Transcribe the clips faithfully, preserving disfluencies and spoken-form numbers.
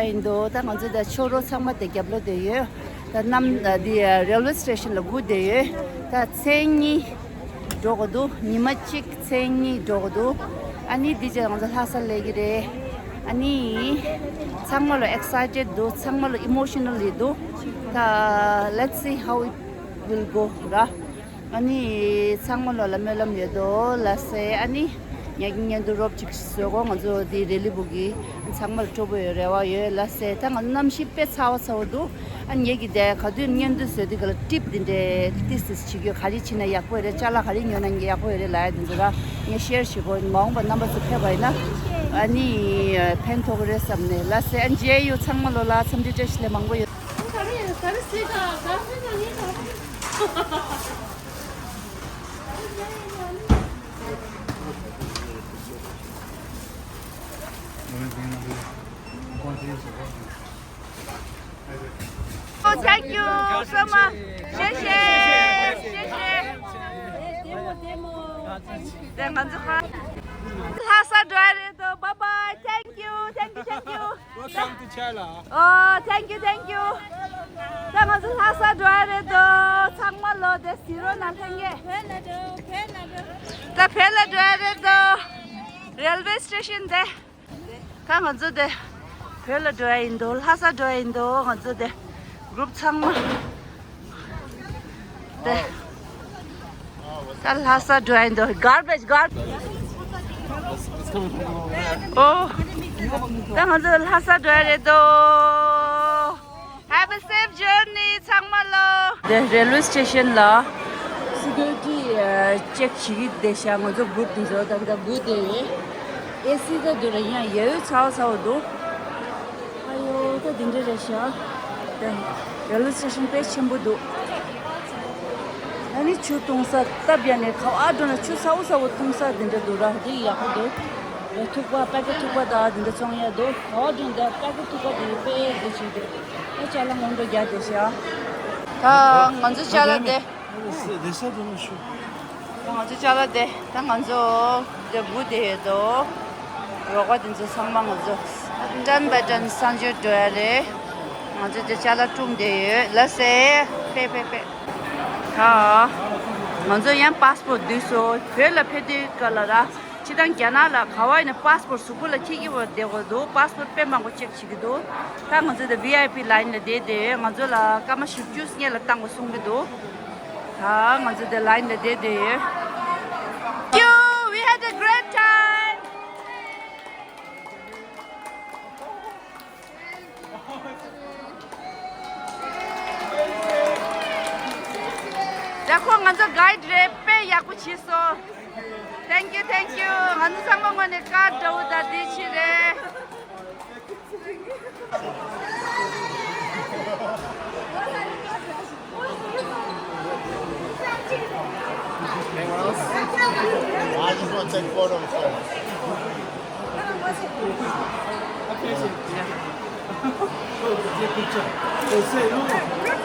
ཡིན་འདུག་ད་ང་ཚོ་ད་ཕྱོགས་རོགས་ཚང་མ་དེ་རྒྱབ་ལོགས་དེ་ཡོད། ད་གནམ་འདི་རེལ་ཝེ་སི་ཊེ་ཤན་ལ་སྒུག་བསྡད་ཡོད། ད་མཚན་གཉིས་འགྲོ་དགོས་འདུག་ཉི་མ་གཅིག་མཚན་གཉིས་འགྲོ་དགོས་འདུག་ཨ་ནི་འདི་རྗེས་ང་ཚོ་ལྷ་ས་སླེབས་ཀྱི་རེད། ཨ་ནི་ཚང་མ་ལ་ཨེག་སའི་ཊེཌ་འདུག་ཚང་མ་ལ་ཨི་མོ་ཤི་ནལ་ཡིན་འདུག་ད་let's see how it will go ར། ཨ་ནི་ཚང་མ་ལོ་ལ་སྨོན་ལམ་ཡོད་དོ་ལ་སེ། ཨ་ནི་ཉག་གི་བརྙན་ཐུང་རོབ་ཅིག་བཟོ་གོ། ང་ཚོ་འདི་རེ་ལི་བུ་གི་ཚང་མར་སྤྲོ་པོ་ཡོད་རེ་བ་ཡོད་ལ་སེ། ད་ང་ཚོ་གནམ་གཤིས་དཔེ་ཚ་བ་ཚ་བོ་འདུག་ཨ་ཉག་གི་དེ་ག་དུས་བརྙན་ཐུང་བཟོ་དུས་ག་ལ་ཊིབ་འདི་འདྲའི་ཏིས་ཏིས་བྱེད་རྒྱུ། ག་རེ་བྱེད་ན་ཡག་པོ་རེད། ཅ་ལག་ག་རེ་ཉོ་ན་ཡག་པོ་རེད་ལ་ཡ། འདི་ཚོ་ར་ངས་ཤེར་བྱེད་གོ། མ་འོངས་པ་རྣམ་པ་ཚོ་ཕེབས་པ་ཡིན་ན་ཨ་ནི་ཕན་ཐོགས་རེད་བསམ་ནས་ལ་སེ། ཨ་ཇེ་ཡུ་ཚང་མ་ལོ་ལ་འཚམས་འདྲི་བཀྲ་ཤིས་བདེ་ལེགས་མང་པོ་ཡོད། Oh, thank you so much. 谢谢，谢谢。对，ང་ཚོ་ཧ། ལྷ་ས་འགྲོ་ཡ་རེད་དོ། Bye bye. Thank you, thank you, thank you. Welcome to China. Oh, thank you, thank you. ད་ང་ཚོ་ལྷ་ས་འགྲོ་ཡ་རེད་དོ། ཚང་མ་ལོ་དེ་ཟི་རོ་ནང་ལྷན་རྒྱས། ད་བོད་ལ་འགྲོ་ཡ་རེད་དོ། རེལ་ཝེ་སི་ཊེ་ཤན་དེ། ད་ང་ཚོ་དེ་བོད་ལ་འགྲོ་ཡ་ཡིན་དོ། ལྷ་ས་འགྲོ་ཡ་ཡིན་དོ། ང་ཚོ་དེ་གུ་རུབ་ཚང་མ་དེ། ད་ལྷ་ས་འགྲོ་ཡ་འདུག garbage garbage. ཨོ། ད་ང་ཚོ་ལྷ་ས་འགྲོ་ཡ་རེད་དོ། Have a safe journey ཚང་མ་ལོ། དེ་རེལ་ཝེ་སི་ཊེ་ཤན་ལ་སི་ཀུ་རི་ཊི་ཅེག་བྱེད་ཀྱི་བསྡད་ཤག་ང་ཚོ་གུ་རུབ་དེ་ཚོ་ད་ལྟ་སྒུག་བསྡད་ཡོད། ཨེ་སི་ད་འདུག་ར། ཡང་ཡ་ཡོད་ཚ་བ་ཚ་བོ་འདུག་ཨ་ཡོ། ད་འདི་འདྲ་རེད་ཤག་ད་རེལ་ཝེ་སི་ཊེ་ཤན་དཔེ་ཆེན་པོ་འདུག་ཨ་ནི་ཆུ་འཐུང་ས་སྟབས་ཡག་ནས་ག་བ་འགྲོ་ན་ཆུ་ཚ་བོ་ཚ་བོ་འཐུང་ས་འདི་འདྲ་འདུག་ར། འདི་ཡག་པོ་འདུག་ཐུག་པ་པད་ཀ་ཐུག་པ་དང་འདི་འདྲ་བཙོང་ཡག་འདུག་ག་བ་འགྲོ་ན་ད་པད་ཀ་ཐུག་པ་འདི་དཔེ་འདི་བྱེད་འདུག་ཨ་ཅ་ལག་སྔོན་འགྲོ་རྒྱག་བསྡད་ཤག་ད་ང་ཚོ་ཅ་ལག་དེ། ང་ཚོ་ཅ་ལག་དེ་ད་ང་ཚོ་དེ་སྒུག་བསྡད་ཡོད་དོ། རོགས་པ་དེ་ཚོ་ཚང་མ་ང་ཚོ་ཊན་བའི་ཊན་གསང་སྤྱོད་འགྲོ་ཡ་རེད། ང་ཚོ་དེ་ཅ་ལག་སྲུང་བསྡད་ཡོད་ལ་སེ། ཕེ་ཕེ་ཕེ། ད་ང་ཚོ་ཡང་པཱ་སི་པོར་བསྡུས་སོང་། བོད་ལ་ཕེབས་དུས་སྐབས་ལ་ར། སྤྱིར་བཏང་རྒྱ་ནག་ལ་ག་བ་ཡིན་ན་པཱ་སི་པོར་གཟུགས་པོ་ལ་འཁྱེར་གྱི་བ་བསྡད་དགོས་འདུག་པཱ་སི་པོར་དཔེ་མང་པོ་ཅེག་བྱེད་ཀྱི་འདུག་ད་ང་ཚོ་དེ་ཝི་ཨའི་པི་ལའིན་ལ་བསྡད་དེ་ང་ཚོ་ལ་སྐར་མ་བཞི་བཅུ་སྔོན་ལ་བཏང་དགོས་གསུང་གི་འདུག་ད་ང་ཚོ་དེ་ལའིན་ལ་བསྡད་དེ་ཡོད། Thank you. We had a great time. ད་ཁོ་ང་ཚོ་གའིཌ་རེད། དཔེ་ཡག་པོ་བྱས་སོང་། Thank you, thank you. ང་ཚོ་ཚང་མ་ངོས་ནས་ཀར་འདྲ་བོ་དང་དེ་བྱས་རེད། Anyone else? I just want to take a photo with her.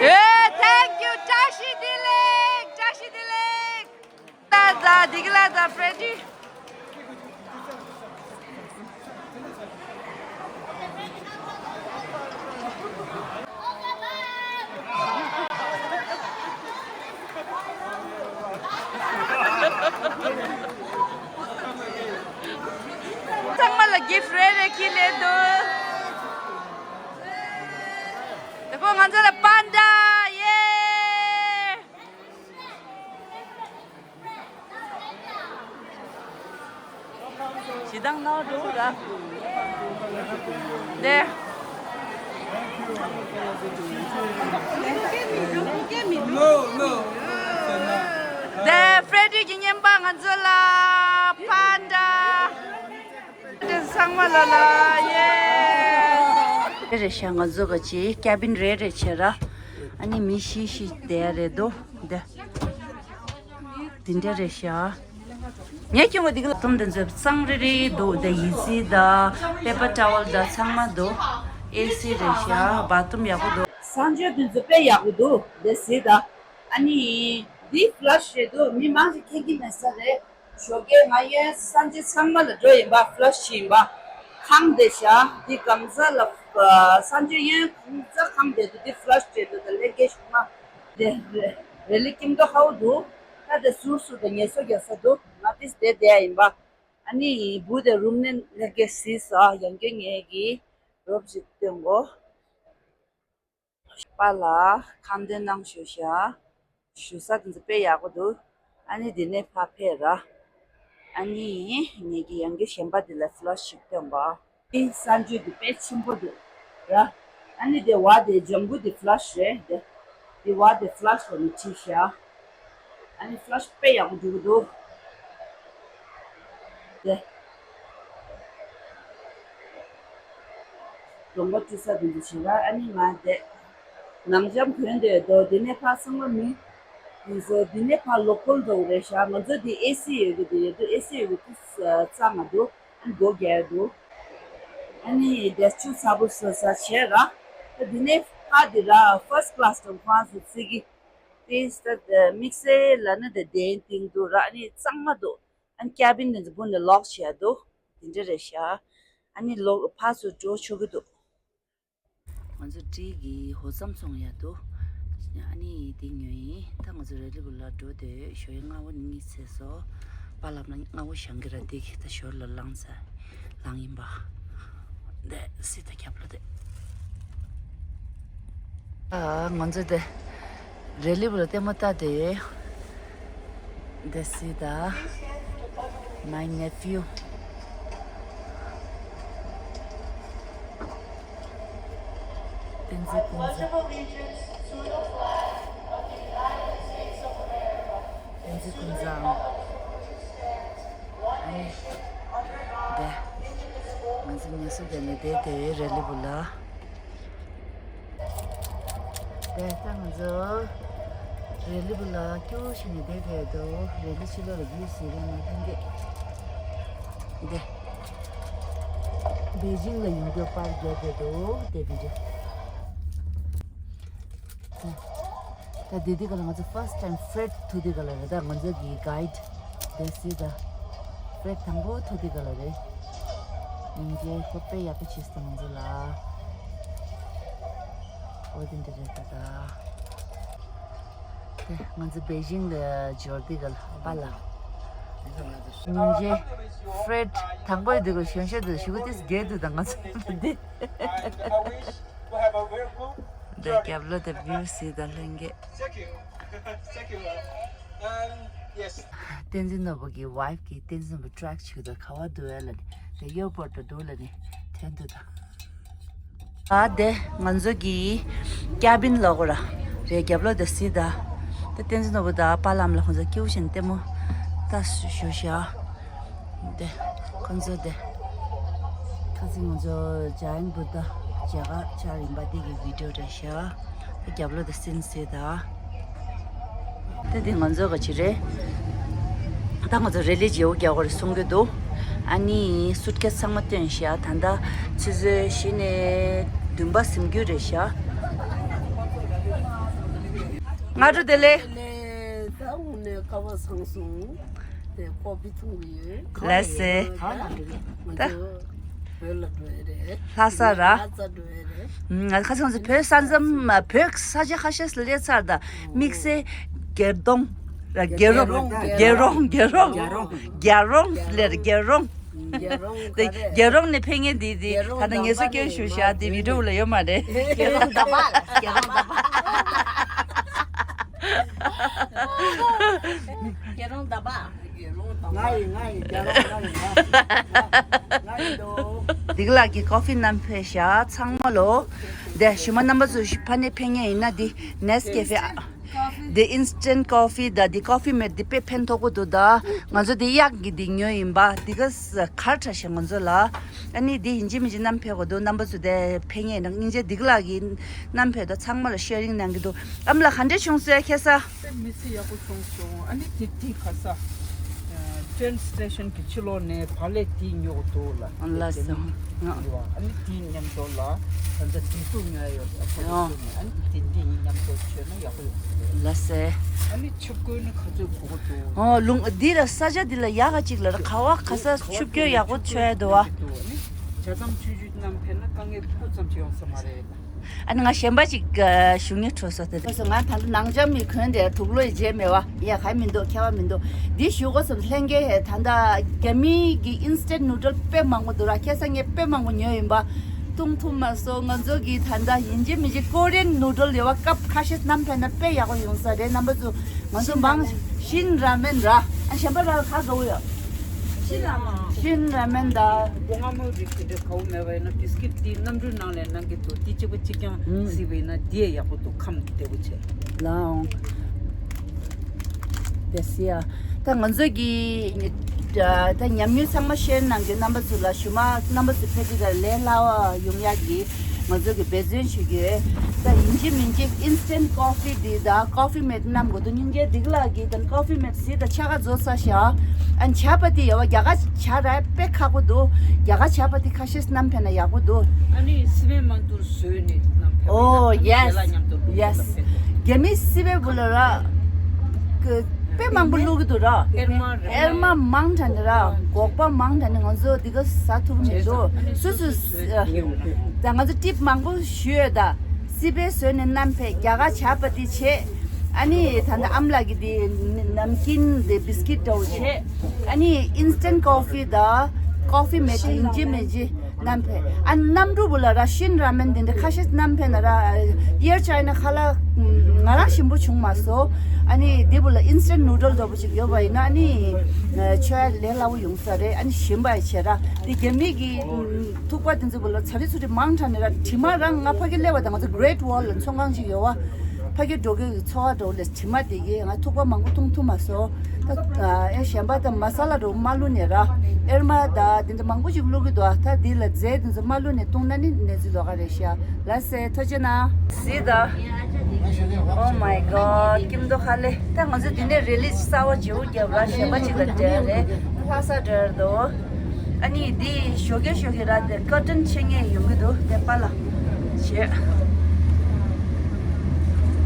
Yeah, thank you. བཀྲ་ཤིས་བདེ་ལེགས། བཀྲ་ཤིས་བདེ་ལེགས། ད་ད་འདི་ག་ལ་ད་ཕྲེ་ཌི། ཚང་མ་ལ་གིཕ་རེ་རེ་ཁྱེར་སླེབས་འདུག་དེ་ཁོ་ང་ཚོ་ལ་པཱན་ཌ། ཡེ། ཞེ་སྡང་ནག་འགྲོ་ར། དེ། དེ་ཕྲེ་ཌི་གི་རྔན་པ་ང་ཚོ་ལ་པཱན་ཌ། དེ་ཚང་མ་ལ་ལ་ཡེ། དེ་རེད་ཤག་ང་ཚོ་ག་ཅི་ཀེ་བིན་རེ་རེ་བྱས་ར། ཨ་ནི་མི་ཤི་ཤི་བསྡད་རེད་དོ། དེ། དེ་འདྲ་རེད་ཤག་ངས་ཁྱོད་ཀྱི་འདི་ག་ལ་ཐུམ་དེ་ཚོ་གཙང་རེ་རེ་འདུག་དེ་ཡི་ཙི་དང་པེ་པར་ཊ་ཝལ་དང་ཚང་མ་འདུག་ཨེ་སི་རེད་ཤག་བ་ཐུམ་ཡག་པོ་འདུག་གསང་སྤྱོད་དེ་ཚོ་དཔེ་ཡག་པོ་འདུག་དེ་ཟེར་ད། ཨ་ནི། འདི་ཕ་ལ་ཤི་རེད་འདུག་མི་མང་ཞིག་ཁྱེར་གྱི་མེད་ས་རེད། ཞོགས་ཀས་ང་ཡང་གསང་སྤྱོད་ཚང་མ་ལ་འགྲོ་ཡིན་པ། ཕ་ལ་ཤི་ཡིན་པ། ཁང་དེ་བཞག་འདི་གང་ཟག་ལ་ཨ་གསར་འབྱོར་གཡས་གང་ཟག་ཁང་དེ་དུ་འདི་ཕ་ལ་ཤི་སྤྲད་འདུག་ད་ལྷན་རྒྱས་ཤོག་མ་དེ་རེ་ལི་ཀིམ་དོ་ཧའུ་འདུག་ད་དེ་ཟུར་ཟུར་དུ་ངལ་གསོ་རྒྱག་ས་འདུག་ང་ཏིས་དེ་བསྡད་ཡིན་པ། ཨ་ནི་བུ་དེ་རུམ་ནས་ལྷན་རྒྱས་སི་ས་ཡང་སྐྱོན་ངེད་ཀྱི་རོབ་ཞིག་སྟོན་གོ། པཱ་ལགས་ཁ་འདོན་གནང་ཞུ་ཤག་ཞུ་ས་དེ་ཚོ་དཔེ་ཡག་པོ་འདུག་ཨ་ནི་འདི་ནས་ཕར་ཕེབས་ར། ཨ་ནི་ངེད་ཀྱི་ཡང་སྐྱོན་གཞན་པ་འདི་ལ་ཕ་ལ་ཤི་ཞིག་སྟོན་པ། འདི་གསར་འགྱུར་འདི་དཔེ་ཆེན་པོ་འདུག་ར། ཨ་ནི་དེ་བ་དེ་ལྗང་གུ་འདི་ཕ་ལ་ཤི་རེད་དེ། འདི་བ་དེ་ཕ་ལ་ཤི་ལ་ནི་ཁྲིད་ཤག་ཨ་ནི་ཕ་ལ་ཤི་དཔེ་ཡག་པོ་འགྲོ་གི་འདུག་དེ། གདོང་པ་བཀྲུ་ས་དེ་འདྲ་བྱེད་ར། ཨ་ནི་ང་དེ་ནང་འཇམ་གོན་དེ་དོ་དེ་ནས་ཕར་ཚང་མ་མི་དེ་ཚོ་དེ་ནས་ཕར་ལོ་ཀལ་འགྲོ་གི་རེད་ཤག་ང་ཚོ་དེ་ཨེ་སི་ཡོད་གི་དེ་ཡོད་དུ་ཨེ་སི་ཡོད་གི་དུ་གཙང་མ་འདུག་ཨ་ནི་སྒོ་རྒྱག་འདུག་ཨ་ནི་དེ་ཆུ་ཚ་པོ་ཟ་ས་བྱེད་ར། ད་དེ་ནས་ཕར་དེ་ར་ཕར་སི་ཀ་ལ་སི་དང་ཁོང་ཚོ་ཚིག་གི་དེ་ད་དམིགས་བསལ་ལ་ནི་དེ་གདན་སྟེང་དུ་ར་ཨ་ནི་གཙང་མ་འདུག་ཨ་ནི་ཀེ་བིན་དེ་ཚོ་སྦུག་ནས་ལོག་བྱས་འདུག་དེ་འདྲ་རེད་ཤག་ཨ་ནི་ལོག་ཕར་ཚུར་འགྲོ་ཆོག་གི་འདུག་ང་ཚོ་འགྲིག་གི་ཧོ་ཙམ་སོང་ཡ་འདུག་ཨ་ནི་དེ་ཉོས་ཡིན། ད་ང་ཚོ་རེ་ལི་བུ་ལ་འགྲོ་དེ་ཞོ་ཡི་སྔ་བོ་ནི་གཉིད་སད་སོ། པཱ་ལགས་ལ་སྔ་བོ་བཞེངས་གི་ར་དེ་གི་ད་ཞོར་ལ་ལངས་ཚར་ལངས་ཡིན་པ། དེ་སི་ད་ཁྱབ་ལོ་དེ། ཨ་ང་ཚོ་དེ། རེ་ལི་བུ་ལ་ལྟད་མོ་ལྟ་དེ། That's it, uh, my nephew. བསྟན་འཛིན་ཀུན་བཟང་། བསྟན་འཛིན་ཀུན་བཟང་། ཨ་ནི། འདི། ང་ཚོ་ངལ་གསོ་རྒྱག་ནས་བསྡད་དེ་རེ་ལི་བུ་ལ། དེ་ལྟ་ང་ཚོ་རེ་ལི་བུ་ལ་སྐྱོ་བོ་ཞིག་ནས་བསྡད་བསྡད་འདུག་རེ་ལི་ཕྱི་ལོགས་ལ་བིའུ་ཟེར་རེད་མ་ཐོན་གི། འདི། པེ་ཅིང་ལ་ཡོང་རྒྱུ་པར་རྒྱག་བསྡད་འདུག་དེ་བི་ཌི་ཡོ། ད་དེ་དུས་ག་ལ་ང་ཚོ་first time Fred ཐུག་དུས་ག་ལ་རེད། ད་ང་ཚོ་གི་guide དེ་སི་ད་Fred དང་པོ་ཐུག་དུས་ག་ལ་རེད། ཡིན་གྱི་ཁོ་དཔེ་ཡག་པོ་བྱས་སོང་ང་ཚོ་ལ། ཨོ་དེ་འདྲ་རེད་ད་ད། དེ་ང་ཚོ་པེ་ཅིང་ལ་འབྱོར་དུས་ག་ལ་པཱ་ལགས། ཡིན་གྱི་Fred དང་པོ་ཡི་དུས་ག་ལ་གཞོན་ཤོས་དུ་ཞུ་གི་དེ་སྒེར་དུ་ད་ང་ཚོ་འདི། འདི་རྒྱབ་ལོགས་དེ་བིའུ་ཟེར་ད་ལྷན་རྒྱས། Thank you. Thank you, uh, um, yes. བསྟན་འཛིན་ནོར་བུ་གི་wife གིས་བསྟན་འཛིན་ནོར་བུ་track བྱེད་དུས་ག་བ་འདུག་ཨེ་ལ་ནི་དེ་airport དུ་འདུག་ལ་ནི་ཐོན་དུས་ད། ཨ་དེ་ང་ཚོ་གི་cabin ལ་གོ་ར་རེད། རྒྱབ་ལོགས་དེ་སི་ད། དེ་བསྟན་འཛིན་ནོར་བུ་དང་པཱ་ལགས་ལ་ཁོང་ཚོ་སྐྱིད་པོ་བྱས་ནས་ལྟད་མོ་ལྟ་ཞུ་ཤག་དེ། ཁོང་ཚོ་དེ། ཁ་སང་ང་ཚོ་Giant Buddha མཇལ་ཁ་བཅར་ཡིན་པ་འདི་གི་video རེད་ཤག་དེ་རྒྱབ་ལོགས་དེ་སི་ནི་སི་ད། དེ་དེ་ང་ཚོ་ག་ཅི་རེད། ད་ང་ཚོ་རེ་ལི་བརྗེ་པོ་རྒྱག་དགོས་རེད་གསུང་གི་འདུག་ཨ་ནི་སུཊ་ཀེ་སི་ཚང་མ་བཏོན་ཤག་ད་ལྟ་ཆུ་ཚོད་བཞི་ནས་བདུན་པ་ཟིན་རྒྱུ་རེད་ཤག་སྔ་དྲོ་བདེ་ལེགས། ལས་ད་དངོས་གནས་སྐལ་བ་བཟང་སོང་། དེ་ཀོ་ཕི་འཐུང་གི་ཡོད། ལགས་སེ། ད་ང་ད་ཚོ་བོད་ལ་འགྲོ་ཡི་རེད། ལྷ་ས་ར། ལྷ་ས་འགྲོ་ཡི་རེད། ང་ཁ་སང་ཚོ་བོད་ས་མཚམས་བོད་ས་ཆ་ཁ་ཤས་སུ་སླེབས་ཚར་ད་དམིགས་བསལ་རྒྱལ་རོང་ར་རྒྱལ་རོང་རྒྱལ་རོང་རྒྱལ་རོང་རྒྱལ་རོང་ལེར་རྒྱལ་རོང་། རྒྱལ་རོང་ག་རེ། རྒྱལ་རོང་ནས་ཕེབས་མཁན་དེ་དེ་རྒྱལ་རོང་ད་ལྟ་ངལ་གསོ་སྐྱོན་ཞུ་བཞག་དེ་བི་ཌི་ཡོ་ལ་ཡོད་མ་རེད། རྒྱལ་རོང་ཟླ་བ་ལ་རྒྱལ་རོང་ཟླ་བ། རྒྱལ་རོང་ཟླ་བ། ང་ཡི་ང་ཡི་རྒྱལ་རོང་ང་ཡི་ང་ང་ཡི་འདུག་འདི་ག་ལགས་ཀྱི་ཀོ་ཕི་བསྣམས་ཕེབས་ཤག་ཚང་མ་ལོ། དེ་ཞུ་མ་རྣམ་པ་ཚོ་ཕ་ནས་ཕེབས་མཁན་ཡིན་ན་འདི་ནེས་ཀེ་ཕེ། འདི་instant coffee ད་འདི་ཀོ་ཕི་མེད་འདི་དཔེ་ཕན་ཐོགས་པོ་འདུག་ད་ང་ཚོ་འདི་གཡག་གི་འདི་ཉོས་ཡིན་པ་འདི་ག་གར་ཁྲ་ཞིག་ང་ཚོ་ལ། ཨ་ནི་འདི་ཡིན་གཅིག་མིན་གཅིག་བསྣམས་ཕེབས་དགོས་འདུག་རྣམ་པ་ཚོ་དེ་ཕེབས་མཁན་ཡིན་ན་སྙིང་རྗེ། འདི་ག་ལགས་ཀྱི་བསྣམས་ཕེབས་ད་ཚང་མ་ལ་ཤེར་རིང་གནང་གི་འདུག་ཨ་མ་ལགས་ག་འདྲས་བྱུང་སོང་ཁ་སང་། དཔེ་མི་ཚེ་ཡག་པོ་བྱུང་སོང་། ཨ་ནི་དེ་དེ་ཁ་སང་། ཨ་train station གི་ཕྱི་ལོགས་ནས་བག་ལེབ་དེ་ཉོ་འདུག་ལ། ཨ་ལགས་སོ། ཨ་ནི་དེ་མཉམ་དུ་ལ་ད་ལྟ་དེ་ཚོ་ཉོ་ཡ་ཡོད་ལ་ཁོ་རེ་ཚོ་ནས་ཨ་ནི་དེ་འདྲས་མཉམ་དུ་མཆོད་ན་ཡག་པོ་ཡོང་གི་རེད། ལགས་སེ། ཨ་ནི་ཆུ་བསྐོལ་ནི་ག་ཚོད་དགོས་ཀྱི་འདུག་ཨོ་ལུང་འདི་ལ་ས་ཆ་འདི་ལ་ཡག་ག་ཅིག་ལ་ར་ག་བ་ག་ས་ཆུ་བསྐོལ་ཡག་པོ་མཆོད་ཡ་འདུག་བ། ཨ་ནི་ ཇ་ཙམ་ཆུང་ཆུང་རྣམས་ཕེབས་ན་དཀའ་ངལ་སྤུ་ཙམ་ཞིག་ཡོང་ས་མ་རེད། ཨ་ནི་ང་གཞན་པ་ཅིག་ཨ་ཞུ་སྙིང་བྲོ་སོང་། དེ་རེད། སོ་སོ་ང་ད་ལྟ་ནང་ཆ་མི་གོན་དེ་དུག་ལོག་རྗེས་མེད་པ་ཡ་ག་མི་འདུག་ཁྱད་པར་མི་འདུག་འདི་ཞུ་དགོས་བསམ་ལྷན་རྒྱས་ཧེ་ད་ལྟ་རྒྱ་མི་གི་ཨིན་སི་ཊན་ནུ་ཌལ་དཔེ་མང་པོ་འདུག་ར། ཁ་སང་ངས་དཔེ་མང་པོ་ཉོས་ཡིན་པ། བཏུང་ཐུབ་མ་སོང་། ང་ཚོ་གི་ད་ལྟ་ཡིན་གཅིག་མིན་གཅིག་ཀོ་རི་ཡན་ནུ་ཌལ་ཡོད་པ་སྐབས་ཁ་ཤས་རྣམས་ཕན་ན་དཔེ་ཡག་པོ་ཡོང་ས་རེད། རྣམ་པ་ཚོ་ང་ཚོ་མང་ཤིན་ར་མེན་ར། ཨ་གཞན་པ་ར་ག་ག་བོ་ཡོད། ཤིན་ར་མེན། ཤིན་ར་མེན་ད། སྒོ་ང་མོ་རིགས་དེ་འདྲ་ག་བོ་མེད་པ་ཡིན་ན་བིས་ཀིཊ་དེ་གནམ་གྲུའི་ནང་ལ་གནང་གི་འདུག་དེ་གཅིག་པ་གཅིག་རྐྱང་ཨུམ་སྲིད་པ་ཡིན་ན་དེ་ཡག་པོ་འདུག་ཁམས་བདེ་པོ་བྱས། ལའོ། དེ་སི་ཡ། ད་ང་ཚོ་གི་ད་ཉམས་མྱོང་ཚང་མ་ཤེར་གནང་རྒྱུ། རྣམ་པ་ཚོ་ལ་ཞུ་མ་རྣམ་པ་ཚོ་ཕལ་ཆེར་ད་ལས་སླ་བ་ཡོང་ཡག་གི་ང་ཚོ་གི་འབད་བརྩོན་ཞུ་རྒྱུ་ཡོད། ད་ཡིན་གཅིག་མིན་གཅིག་ཨིན་སི་ཊན་ཀོ་ཕི་འདི་དང་ཀོ་ཕི་མེཊ་བསྣམས་དགོས་འདུག་སྙིང་རྗེ་སྡིག་ལགས་ཀྱིས་དང་ཀོ་ཕི་མེཊ་ཟིག་དང་ཕྱེད་ཀ་བཟོ་ཚར་ཤག་ཨ་ནི་ཇ་པ་ཏི་ཡོད་པ་རྒྱ་གར་ཇ་ར་དཔེ་ཁག་པོ་འདུག་རྒྱ་གར་ཇ་པ་ཏི་ཁ་ཤས་བསྣམས་ཕེབས་ན་ཡག་པོ་འདུག་ཨ་ནི་སི་པན་མང་དུ་བཟོས་ནས་བསྣམས་ཕེབས་ཨོ་ཡེ་སི་ཡེ་སི། རྒྱ་མི་སི་པན་བུ་ལ་ར་དཔེ་མང་པོ་བླུག་གི་འདུག་ར། ཨེར་མ་མང་དྲགས་ནི་ར། སྒོག་པ་མང་དྲགས་ནི་ང་ཚོ་འདི་ག་ཟ་ཐུབ་མི་འདུག་སུ་སུ་ད་ང་ཚོ་ཊིབ་མང་པོ་ཞུས་ཡོད་ད། སི་པན་བཟོས་ནས་བསྣམས་ཕེབས། རྒྱ་གར་ཇ་པ་ཏི་བྱས། ཨ་ནི་ད་ལྟ་ཨ་མ་ལགས་ཀྱི་དེ་ནམ་ཀིན་དེ་བིས་ཀིཊ་འདྲ་བོ་བྱས། ཨ་ནི་ཨིན་སི་ཊན་ཀོ་ཕི་དང་ཀོ་ཕི་མེཊ་ཡིན་གཅིག་མིན་གཅིག་བསྣམས་ཕེབས། ཨ་ནི་གནམ་གྲུ་བུ་ལ་ར་ཤིན་ར་མེན་དེ་འདྲ་ཁ་ཤས་བསྣམས་ཕེབས་ན་ར། ཨེར་ཅའི་ན་ཁ་ལག་ང་རང་ཞིམ་པོ་བྱུང་མ་སོང་། ཨ་ནི་དེ་བུ་ལ་ཨིན་སི་ཊན་ནུ་ཌལ་འདྲ་བོ་ཅིག་ཡོད་པ་ཡིན་ན་ཨ་ནི་མཆོད་ཡ་ལས་སླ་བོ་ཡོང་ས་རེད། ཨ་ནི་ཞིམ་པ་ཡི་བྱས་ར། དེ་རྒྱ་མི་གི་ཐུག་པ་དེ་ཚོ་བུ་ལ་ཚ་རི་ཚུ་རི་མང་དྲགས་ནི་ར། དྲི་མ་རང་ང་ཕ་གི་སླེབས་པ་དང་ང་ཚོ་གྷི་རེཊ་ཝོལ་ལ་ཚོང་ཁང་ཅིག་ཡོད་བ། ཕ་གི་འགྲོ་གི་ཚོ་བ་འགྲོ་ལས་དྲི་མ་དེ་གིས་ང་ཐུག་པ་མང་པོ་འཐུང་ཐུབ་མ་སོང་། ད་ཨེ་གཞན་པ་ད་མ་ས་ལ་འགྲོ་མ་བླུགས་ནས་ར། ཨེར་མ་ད་དེ་འདྲ་མང་པོ་ཞིག་བླུགས་གི་འདུག་ད་དེ་ལ་རྫས་དེ་ཚོ་མ་བླུགས་ནས་བཏུང་ན་ནི་གནས་ཚུལ་ལོགས་ཀ་རེད་ཤག་ལགས་སེ་ཐུགས་རྗེ་གནང་། གཟིགས་དང་། Oh my god ཀིམ་དོ་ཧ་ལེ། ད་ང་ཚོ་དེ་ནས་རི་ལི་གསར་བ་བརྗེ་པོ་བརྒྱབ་ར། གཞན་པ་ཅིག་ལ་འབྲེལ་རེད། ལྷ་ས་འབྲེལ་འདུག་ཨ་ནི་འདི་ཞོགས་ཀས་ཞོགས་ཀས་ར་དེ་ཀར་ཊན་ཕྱེ་མཁན་ཡོང་གི་འདུག་དེ་པ་ལ་བྱེད།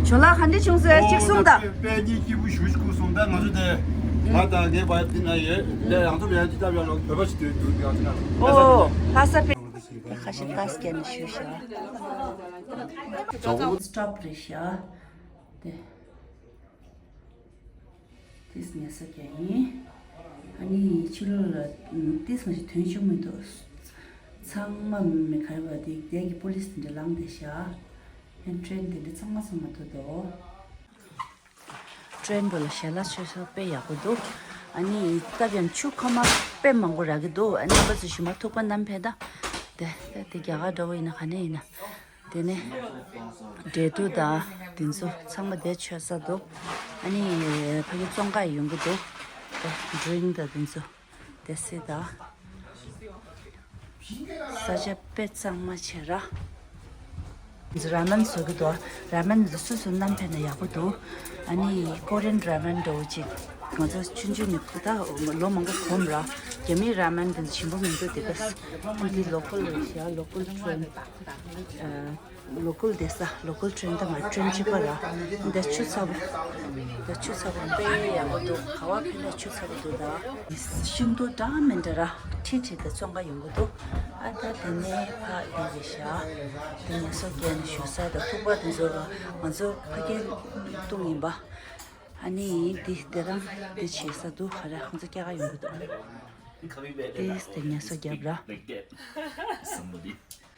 ཇོ་ལགས་ག་འདྲ་བྱུང་ཟེར་གཅིག་གསུངས་དང་། དཔེ་གཉིས་སྐྱིད་པོ་ཞུ་ཞིག་གསུངས་དང་ང་ཚོ་དེ་ང་དང་ངའི་བར་དེ་ན་ཡོད་ལས་ང་ཚོ་ལས་ཅི་ལྟ་བ་ལོ་བོད་པ་ཞིག་དུས་དུས་ང་ཚོ་ན་ཨོ་ལྷ་ས་དཔེ་ཁ་ཤས་ཏཱས་ཀྱ་ནི་ཞུ་ཤག་ཇོ་སི་ཊོབ་རེད་ཤག་དེ། ཏིས་ཉལ་ས་རྒྱག་ཡིན། ཨ་ནི་ཕྱི་ལོགས་ལ་ཏིས་མ་ཞིག་ཐོན་བྱུང་མི་འདུག་ཚང་མ་མི་ག་རེ་བ་དེ་དེ་གི་པོ་ལིས་དེ་འདྲ་ལངས་བསྡད་ཤག་ཨན་ཊེན་དེ་འདྲ་ཚང་མ་ཚང་མ་ཐུག་འདུག་ཊེན་འགྲོ་ལ་ཞལ་ལག་མཆོད་ས་དཔེ་ཡག་པོ་འདུག་ཨ་ནི་སྟབས་ཡང་ཆུ་ཁོལ་མ་དཔེ་མང་པོ་རག་གི་འདུག་ཨ་ནི་རྣམ་པ་ཚོ་ཞུ་མ་ཐུག་པ་བསྣམས་ཕེབས་ད། དེ་དེ་དེ་རྒྱ་གར་འདྲ་བོ་ཡིན་ན་ག་ནས་ཡིན་ན། དེ་ནས་འབྲས་ཐུག་དང་དེ་ཚོ་ཚང་མ་དེ་མཆོད་ས་འདུག་ཨ་ནི་ཕ་གི་བཙོང་ག་ཡོང་གི་འདུག་དེ་ཌི་རིང་དང་དེ་ཚོ་དེ་སི་དང་ས་ཆ་དཔེ་གཙང་མ་བྱས་ར། ར་མེན་བཟོ་གི་འདུག་ར་མེན་འདི་སུ་སུ་བསྣམས་ཕེབས་ན་ཡག་པོ་འདུག་ཨ་ནི་ཀོ་རི་ཡན་ར་མེན་འདྲ་བོ་ཅིག་ང་ཚོ་ཆུང་ཆུང་ནས་ད་ལོ་མང་པོ་གོམས་ར། རྒྱ་མིའི་ར་མེན་འདི་ཞིམ་པོ་མི་འདུག་དེ་ག་འདི་ལོ་ཀལ་རེད་ཤག་ལོ་ཀལ་ཊེན། ལོ་ཀལ་བསྡད་ས་ལོ་ཀལ་ཊེན་དང་མ་ཊེན་གཅིག་པ་ར། འདི་ཆུ་ཚ་པོ། འདི་ཆུ་ཚ་པོ་དཔེ་ཡག་པོ་འདུག་ག་བ་ཕེབས་ན་ཆུ་ཚ་པོ་འདུག་ད་ཤིང་ཏོག་འདྲ་མི་འདྲ་ར་ཁྲིད་ཁྲིད་དེ་བཙོང་ག་ཡོང་གི་འདུག་ཨ་ད་དེ་ནས་ཕ་ཡོང་གི་ཤག་དེ་ངལ་གསོ་རྒྱག་ནས་བཞུགས་ས་དང་ཐུག་པ་དེ་ཚོ་ང་ཚོ་ཕ་གིར་བཏུང་ཡིན་པ། ཨ་ནི་འདི་དེ་རང་འདི་བྱེད་ས་འདུག་ག་ར་ཁོང་ཚོ་སྐྱེལ་ག་ཡོང་གི་འདུག་དེ་དེ་ངལ་གསོ་རྒྱབ་ར།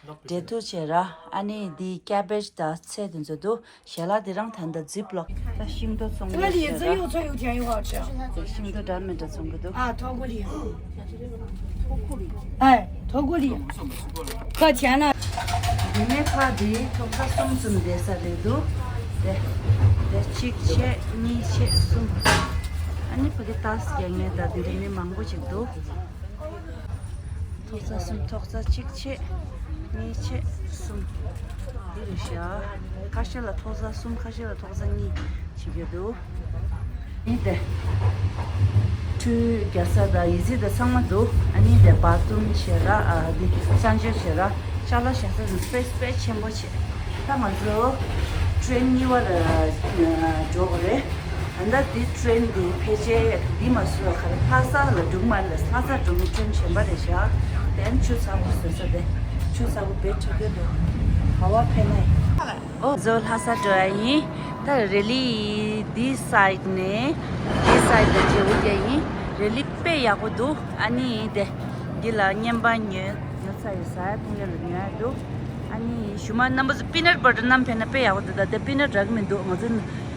འབྲས་ཐུག་བྱས་ར། ཨ་ནི་འདི་ཀེ་བེཇ་དང་ཚལ་དེ་ཚོ་འདུག་ཞལ་ལག་དེ་རང་ད་ལྟ་ཛིབ་ལོག་ད་ཤིང་ཏོག་བཙོང་གི་ཡོད་ཤག་ར། ཤིང་ཏོག་འདྲ་མི་འདྲ་བཙོང་གི་འདུག་ཨ་ཐོ་གོ་ལི། ཨེ་ཐོ་གོ་ལི། ཁ་བྱས་ན། འདི་ནས་ཕ་འདི་ཐོག་ས་གསུམ་གསུམ་བསྡད་ས་རེད་འདུག་དེ་དེ་གཅིག་བྱས་གཉིས་བྱས་གསུམ། ཨ་ནི་ཕ་གི་ཏཱས་རྒྱག་མཁན་ད་འདི་འདྲ་མི་མང་པོ་ཅིག་འདུག་ཐོག་ས་གསུམ་ཐོག་ས་གཅིག་བྱས་གཉིས་བྱས་གསུམ། འདི་རེད་ཤག་ཁ་ཤས་ལ་ཐོག་ས་གསུམ་ཁ་ཤས་ལ་ཐོག་ས་གཉིས་བྱེད་ཀྱི་འདུག་ཨིན་ཏེ། ཁྲུས་རྒྱག་ས་དང་ཡི་ཙི་དང་ཚང་མ་འདུག་ཨ་ནི་དེ་བཱ་ཐི་རུམ་བྱས་ར། ཨ་འདི་གསང་སྤྱོད་བྱས་ར། ཅ་ལག་བཞག་ས་དང་སྤེས་སྤེས་ཆེན་པོ་བྱས། ད་ང་ཚོ་ཊེན་གཉིས་པ་ལ་འགྲོ་དགོས་རེད། ད་འདི་ཊེན་འདི་ཕལ་ཆེར་འདི་མ་བཟོས་ཁ་ལ་ལྷ་ས་ལ་འགྲོ་མ་རེད། ལྷ་ས་འགྲོ་མི་ཊེན་གཞན་པ་རེད་ཤག་དེ་ཆུ་ཚ་པོ་བཟོས་ས་དེ་ཆུ་ཚ་པོ་བེད་ཆོག་གི་འདུག་ག་བ་ཕེབས་ན་ཡིན། ཨོ་བཟོ་ལྷ་ས་འགྲོ་ཡ་ཡིན། ད་རེ་ལི་འདི་སའིཌ་ནས་འདི་སའིཌ་ལ་བརྗེ་བོ་རྒྱག་ཡིན། རེ་ལི་དཔེ་ཡག་པོ་འདུག་ཨ་ནི་དེ་འདི་ལ་བརྙན་པར་ཉོས་ཉོ་ཚར་ཡོད་ས། ཐུང་ཡ་ལ་ཉོ་ཡ་འདུག་ཨ་ནི་ཞུ་མ་རྣམ་པ་ཚོ་པི་ནཊ་བ་ཊར་བསྣམས་ཕེབས་ན་དཔེ་ཡག་པོ་འདུག་ད་དེ་པི་ནཊ་རག་གི་མི་འདུག་ང་ཚོ་